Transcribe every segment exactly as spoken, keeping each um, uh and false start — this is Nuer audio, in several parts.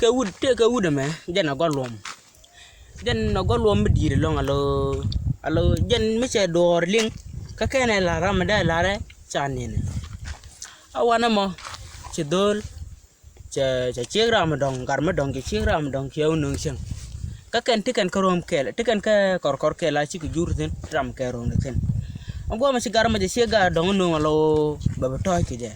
Kɛ wut, tëë kɛ wut ɛmɛ, jɛn a gɔl luɔm. Jɛn a gɔl luɔm mi di̱i̱t ɛlɔ̱ŋ alo, alo jɛn mi cɛ duɔɔr liŋ. Kä kɛn ɛ la̱r ram mi dee la̱rɛ ca ni̱n. A wanɛ mɔ ci dho̱o̱l. Cɛ, cɛ ciek ram mi dɔ̱ŋ, gar mi dɔ̱ŋ, cɛ ciek ram mi dɔ̱ŋ, cɛ wä nöŋ cieŋ. Kä kɛn ti kɛn kä rom kɛl, ti kɛn kä kɔr kɔr kɛl a cikɛ jur thi̱n, ram kɛ rom di thi̱n. Ɛn guɔmɛ ci gar mɔ cɛ ciek gar dɔ̱ŋ nöŋ alo bɛ bi tɔ̱ɔ̱c kɛ jɛ.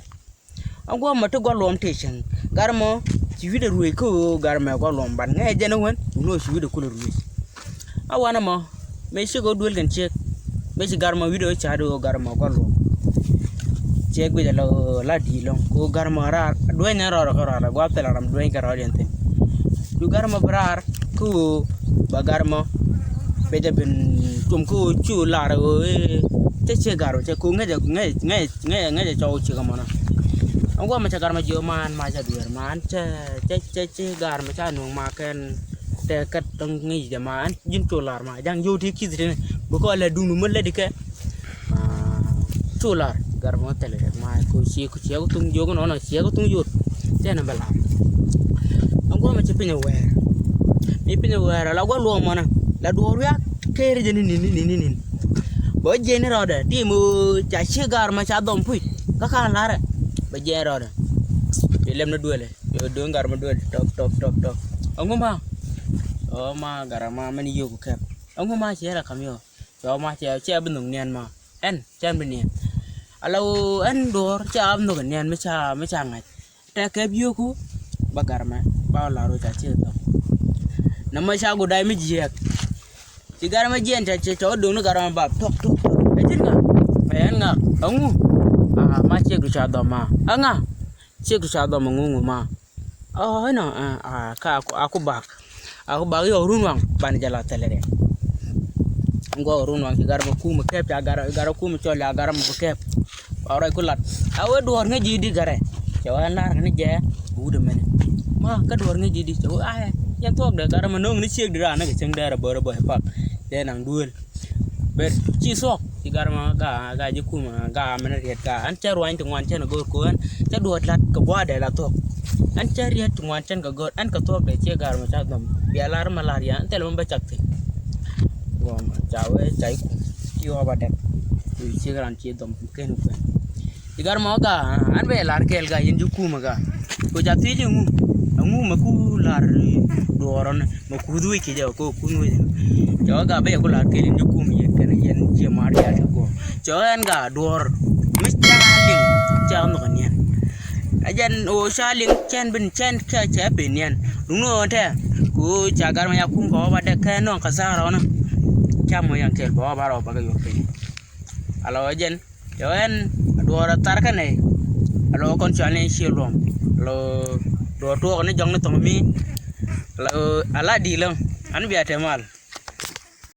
Ɛn guɔmɛ ti gɔl luɔm ti cieŋ. Gar mɔ ci wi̱cdɛ ruëëc kä ɣöö gar mɛ gɔl luɔm ban ŋɛɛ jɛn ɛ wen, wun ɣöö ci wi̱cdɛ kulɛ ruëëc. A wanɛ mɔ mëë cikɛ wä duel kɛn ciek. Mëë ci gar mɔ wi̱cdɛ wä ca̱a̱t ɣöö gar mɔ gɔl luɔm. Ciek guic ala ɣöö la di̱i̱t lɔ̱ŋ kɛ ɣöö gar mɔ raar dueeny ɛn rɔɔdɛ kä rɔɔdɛ gua̱a̱th thilɛ ram dueeny kɛ rɔɔdɛ ɛn thi̱n. Cu gar mɔ bi raar kä ɣöö ba gar mɔ bɛ jɛ ben tuɔm kä ɣöö cu lar ɣöö i̱ cä ciek gar mɔ cɛ kɛ ɣöö ŋäcɛ ŋäcɛ ŋäcɛ ŋäcɛ ŋäcɛ cɔw ciek ɛmɔnɔ. Ɛn guɔmɛ cɛ gar mɔ jiök man ma cɛ dueer man cɛ cɛ cɛ ciek gar mɔ ca nuɔ̱ŋ ma kɛn. Tɛ kä dɔ̱ŋ ŋi̱i̱c jɛ ma ɛn ji̱n cu lar ma ja̱ŋ yio̱w ti ki̱th tini. Bi kɔ lɛ duŋdu mi lätdi kɛ. Cu lar gar mɔ thilɛ rɛk ma ku ciek ku ciek ku thuŋ jiök nɔnɔ ciek ku thuŋ yot. Tɛn bɛ lar. Ɛn guɔmɛ ci piny wɛɛr. Mi piny wɛɛr la guɔ luɔm mɔnɛ la duɔɔr wiak. Kɛɛri jɛ ni nin ni nin ni nin. Bɛ jiɛn ni rɔɔdɛ ti mi ca ciek gar ma ca dhɔm puc. Kä ka larɛ bɛ jiɛn rɔɔdɛ. Bi lɛm ni duëlɛ. Yo do̱ŋ gar mi duel tɔk tɔk tɔk tɔk. Ɛŋu ma? Cɔ ma gar ma mɛn yio̱k kɛp. Ɛŋu ma ciɛ la kam yɔ? Cɔ ma ciɛ ciɛ bi nhök niɛn ma. Ɛn cɛn bi niɛn. Ala ɣöö ɛn duɔ̱ɔ̱r ca bi nhök niɛn mi ca mi ca ŋa̱c. Tɛ kɛp yio̱ku ba gar mɛ ba lar ɣöö ca ciɛ dhɔk. Nɛ ma ca guday mi jiɛɛk. Ci gar mɛ jiɛn cɛ cɛ cɛ wä do̱ŋ ni gar mɛ bap tɔk tɔk tɔk. Ɛ ji̱n ŋa? Ɛ ɛn ŋa? Ɛŋu? Aa ma ciek du ca dhɔm ma. Ɛŋa? Ciek du ca dhɔm ɛŋu ŋu ma? Aa ɛnɔ aa ka a ku bak. A ku bak yɔk run waŋ ban jɛ la thɛlɛ rɛ. Ŋuɔ run waŋ ci gar mɛ kum kɛp ca gar gar kum cɔl ya gar mɛ bi kɛp. Ba rɔy ku lat a wee duɔɔr ŋäc ji̱ di garɛ. Cɛ wee lar ni jɛ wut ɛmɛnɛ. Ma kä duɔɔr ŋäc ji̱ di cɛ wee ayɛ yɛn thuɔk dɛ gar mɛ no̱o̱ŋ ni ciek di raan ni kɛ cieŋ dɛɛr a bär a bä pak. Dee naŋ duëël. Ber ci thuɔk ci gar mɛ ga ga ji̱ kum ga mɛn riɛt ga ɛn cɛ ruany ti ŋuan cɛn a go̱o̱r ko ɛn cɛ duɔɔr lat kɛ buaadɛ la thuɔk. Ɛn cɛ riɛt ti ŋuan cɛn kɛ go̱o̱r ɛn kɛ thuɔk dɛ ciek gar mɛ ca dhɔm bia lar mɛ lar yɛn ɛn thilɛ mɛ bä cak thi̱n. Gɔm ca wee ca i̱ kum ci ɣɔp a dɛk. Ci ciek ran ci dhɔm kum ken kuɛn. Ci gar mɔ ga an bɛ lar kɛɛl ga yɛn ji̱ kumɛ ga. Ko ca thiec ɛŋu ɛŋu mɛ ku lar duɔɔrɔn mɛ kuth wec kɛ jɛ ko kun wec. Cɛ wä ga bɛ ku lar kɛɛl yɛn ji̱ kumɛ yɛn kɛn yɛn jiɛ mar yɛn kɛ gɔɔ. Cɛ wä ɛn ga duɔɔr mi ca liŋ ca nhɔk niɛn. A jɛn o ca liŋ cɛn bin cɛn kɛ cɛ pin niɛn. Duŋni ɣöö tɛ ku ca gar mɛ ya kum kɛ wä ba dɛk kɛ nɔŋ kɛ thaar rɔnä. Ca mɔ yan kɛɛl bɛ wä ba rɔ ba kɛ yuɔk piny. Alɔ jɛn cɛ wä ɛn a duɔɔr a thar kä nɛy. Alɔ kɔn cual ni ciɛ luɔm alɔ duɔɔr tuɔɔk ni jɔk ni thɔŋ mi. Alɔ ala di̱i̱lä an bia te mal.